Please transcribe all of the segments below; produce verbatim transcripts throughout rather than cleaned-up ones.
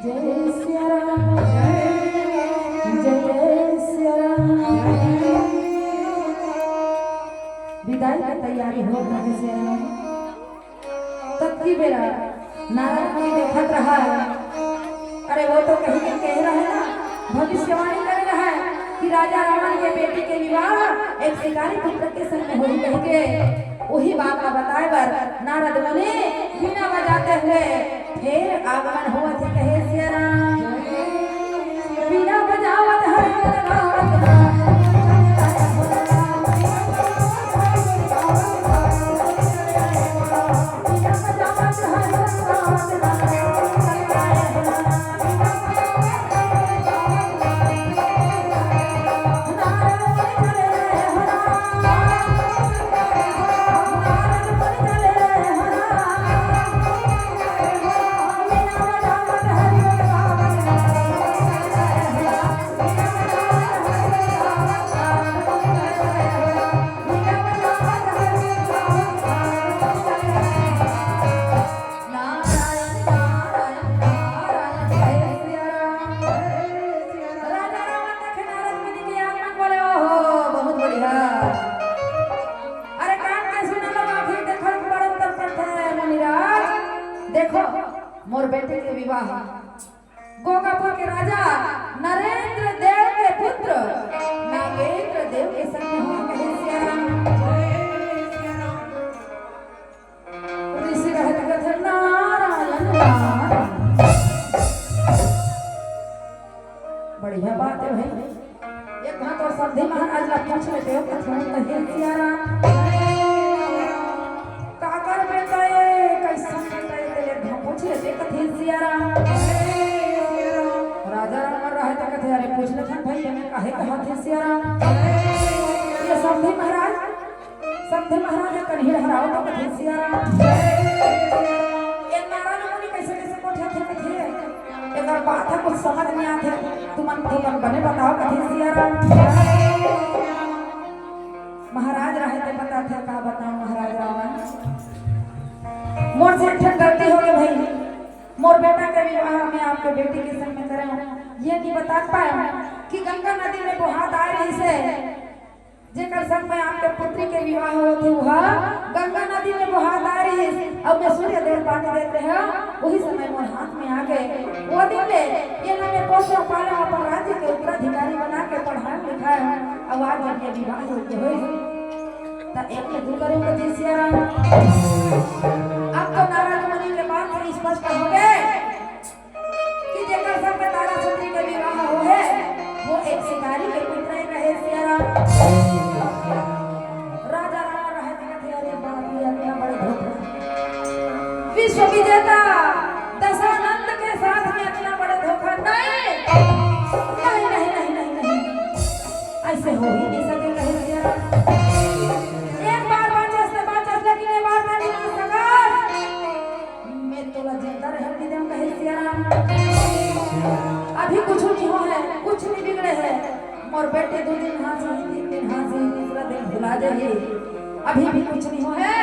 जय सिया राम, जय जय सिया राम। विदाई के तैयारी होत रहे सिया राम। तब की बेरा नारद मुनि देखत रहा। अरे वो तो कहीं के कहे रहे ना, भविष्यवाणी करे रहे कि राजा रावण के बेटी के विवाह एक शिकारी पुत्र के संग में होही कहिके। वही बात का बताए बर नारद मुनि वीणा बजाते हुए फिर आगमन हुआ थे कहे सिया राम। वीणा बजावत हरि गुण गावत राजा रावण देखे नारद मुनि के आगमन बोले, "ओहो, बहुत बढ़िया।" अरे कान के सुने लो, आँखी देखल बड़ अंतर पड़थे मुनिराज। देखो, मोर बेटी के विवाह गोगापुर के राजा नरेंद्र देव के पुत्र नागेंद्र देव के संग में होही कहे सिया राम। ऋषि रहत कथे नारायण नारायण। बढ़िया बात है भाई। एक हाथ और समधी महाराज ला पूछ लेते हो, कथी कहे सिया राम। काकर बेटा ए, कैसन बेटा ए, तेले हम पूछ लेते कथे सिया राम। राजा राम रहे तो कथे, "अरे पूछ लेते भाई, ये मैं काहे कहा थे सिया राम?" ये समधी महाराज, समधी महाराज कन्ही हराओ तो कथे सिया राम। ये नारायण मुनि कैसे कैसे कोठे थे कथे, एकर बात है कुछ समझ नहीं आते, तुमन तुमन बने बताओ कथे सिया राम। महाराज रहे ते बताथे, का बताओ महाराज रावण। मोर से एक ठन गलती हो गई भाई, मोर बेटा के विवाह में आपके बेटी के संग में करे, ये नहीं बता पाए कि गंगा नदी में बोहात आए रही से, जेकर संग में आपके पुत्री के विवाह होथे, वह गंगा नदी में बोहात आए रही, अब मैं सूर्य देव पानी देते हैं, वही समय मोर हाथ में आ गए। वो दिन ले ये ना मैं पोसो पालो, अपन राज्य के उत्तराधिकारी बना के पढ़ाए लिखाए हूँ। अब आज जब ये विवाह योग्य होइस, त एक ले दू करे कथे सिया राम। अब तो नारद मुनि के बात से स्पष्ट हो गए कि जेकर संग में तारा सुंदरी के विवाह होहे, वो एक शिकारी के पुत्र रहे सिया राम। राजा रावण रहे, अरे बाप रे, इतना बड़े धोखा। विश्व विजेता दशानंद के साथ में इतना बड़े धोखा नहीं। नहीं, नहीं, नहीं, नहीं, नहीं। ऐसे हो ही नहीं सके कहे सिया राम। एक बार बाँचस त बाँचस, लेकिन ये बार नहीं बाँच सकस। मैं तोला जिंदा रहन नहीं देम कहे सिया राम। अभी कुछ नहीं हो है, कुछ नहीं बिगड़े है। मोर बेटी दू दिन हाँसी, तीन दिन हाँसी, तीसरा दिन भुला जाही। अभी भी कुछ नहीं हो है,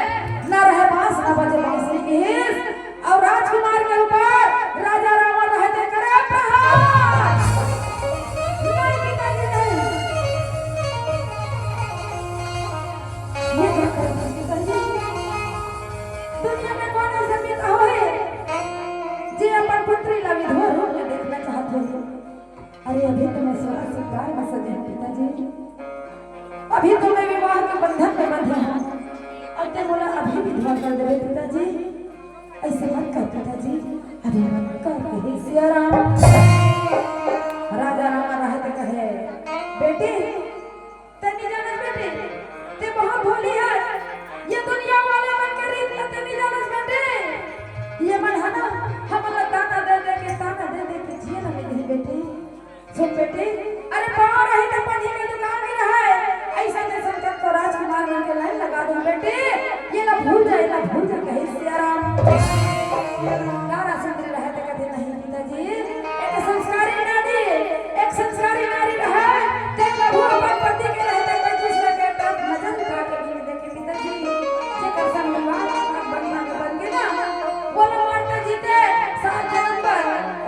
ना रहे बाँस, ना बजे बाँसुरी की हीस। और राजकुमार के ऊपर राजा रावण रहे ते करे प्रहार। नहीं पिताजी, नहीं। ये क्या कर दी पिताजी? दुनिया में कौन है अभी तो मैं सोलह श्रृंगार में सजे हूँ पिताजी, अभी तो मैं विवाह के बंधन में बंधे हूँ, अब ते मोला अभी विधवा कर देबे पिताजी। ऐसे मत कर पिताजी, अरे मत कर, कहे सिया राम। राजा रावण रहे त कहे, बेटी, ते नहीं जानस बेटी, ते बहुत भोली है, ये दुनिया वाले मन के रीत ल ते नहीं जानस बेटी। ये मन है ना, हमन ला ताना दे दे के, ताना दे दे के जिए न मिलही बेटी। सुन बेटी, अरे पाँव रही त पनिया के दुकान में रहे, ऐसा जैसन कतको राजकुमार मन के लाइन लगा दूं बेटी, ये ला भूल जा, ये ला भूल जा, कहे सिया राम। तारा सुंदरी रहे त कथे नहीं पिताजी, एक संस्कारी नारी, एक संस्कारी नारी रहे, ते कभू अपन पति के रहे त कोई दूसरे के तरफ नजर उठा के नहीं देखे पिताजी। जेकर संग विवाह के साथ बंधन में बन के ना, वो ला मारते जीते सात जन्म पर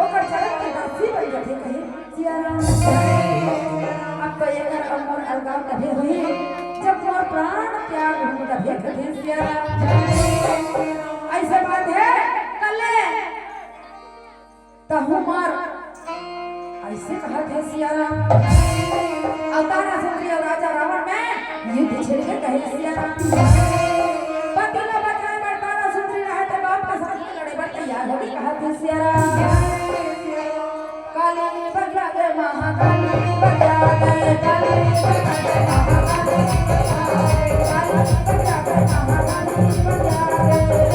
ओकर चरण के दासी बन जाथे कहे सिया राम। अब तो एकर अउ मोर अलगाव तभे होही, जब मोर प्राण त्याग होही तभे कथे सिया राम। ऐसे बात है, कल्ले तहूँ मर, ऐसे कहत हे सिया राम। अउ तारा सुंदरी अउ राजा रावण में युद्ध छिड़ के कहे सिया राम। पति ला बचाए बर तारा सुंदरी रहे त बाप के साथ में लड़े बर तैयार होगे, कहत हे सिया राम। काली बजा के महाकाली बजा के, काली बजा के महाकाली बजा के, काली बजा के महाकाली बजा के।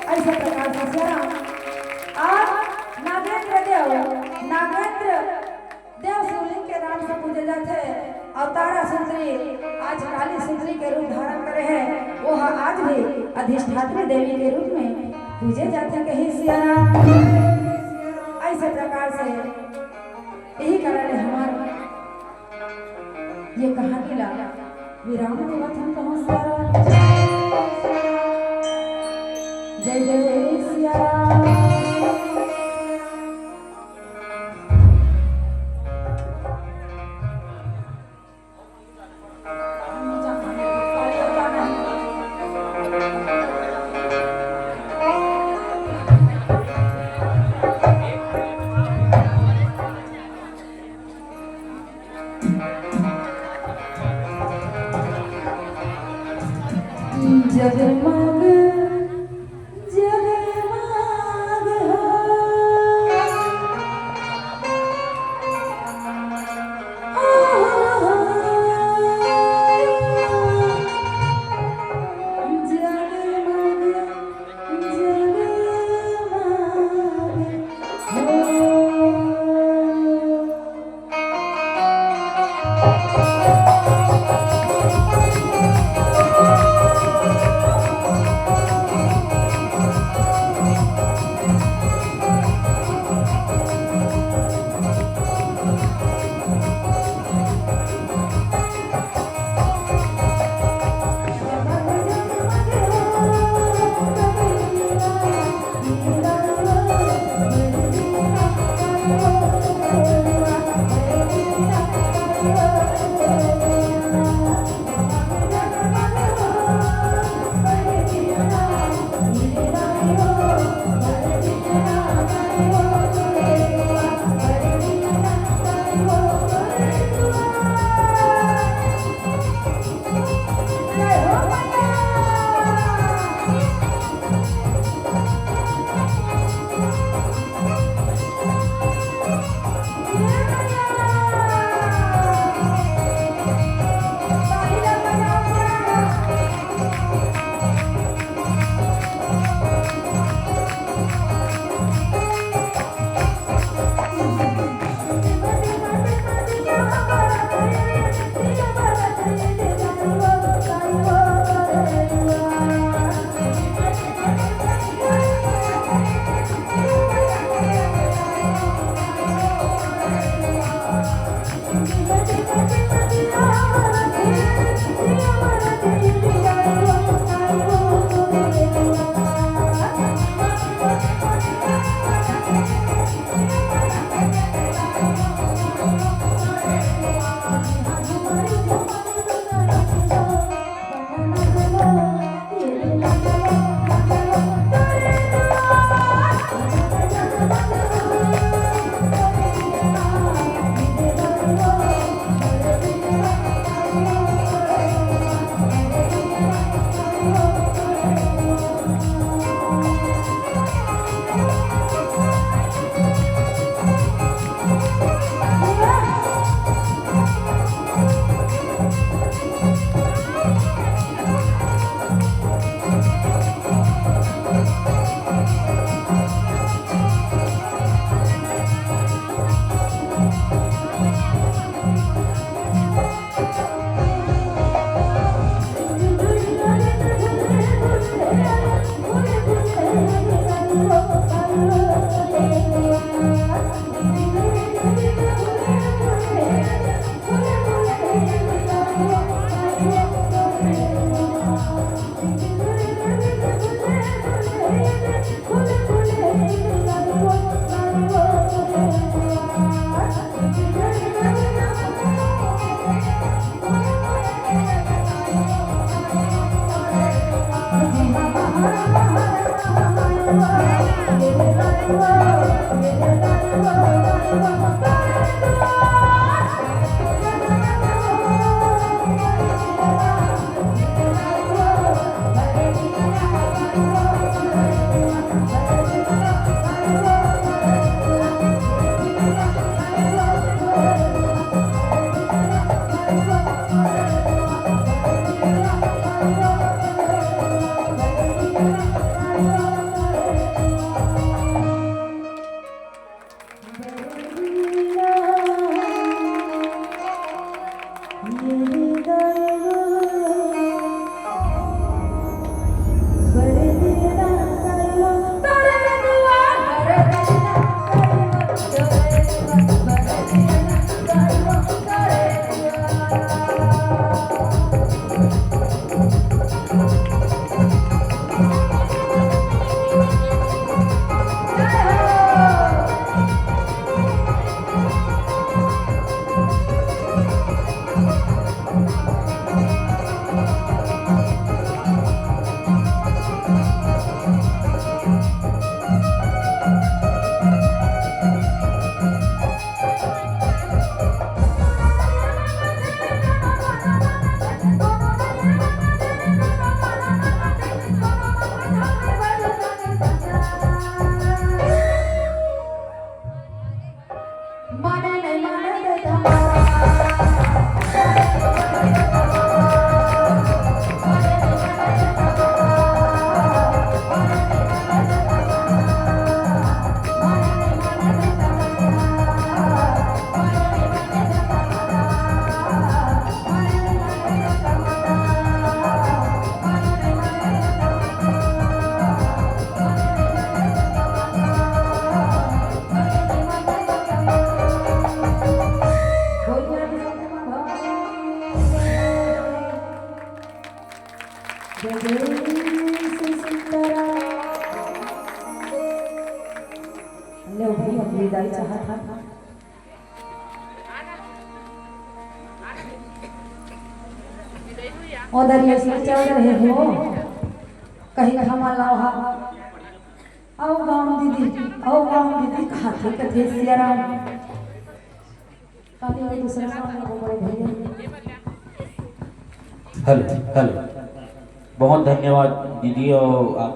ऐसे प्रकार से सिया राम आज नागेंद्र देव, नागेंद्र देव शिवलिंग के नाम से पूजे जाथे। अउ तारा सुंदरी आज काली सुंदरी के रूप धारण करे हे, वो ह आज भी अधिष्ठात्री देवी के रूप में पूजे जाथे कहे सिया राम। ऐसे प्रकार से यही कारण है हमार ये कहानी ला विराम देवत हन कहूँ सिया राम। जय जय सिया राम। जगन्नाथ जय जय श्री सीताराम। ले भाई, हम विदाई चाहत हन। उधर ये सोचा रहे हो, कहीं हमारा लावा। आओ गाँव दीदी, आओ गाँव दीदी, कहाँ थे कथे सियाराम। कभी कोई दूसरा काम नहीं, वो बड़े भैया। Hello, hello. बहुत धन्यवाद दीदी और आप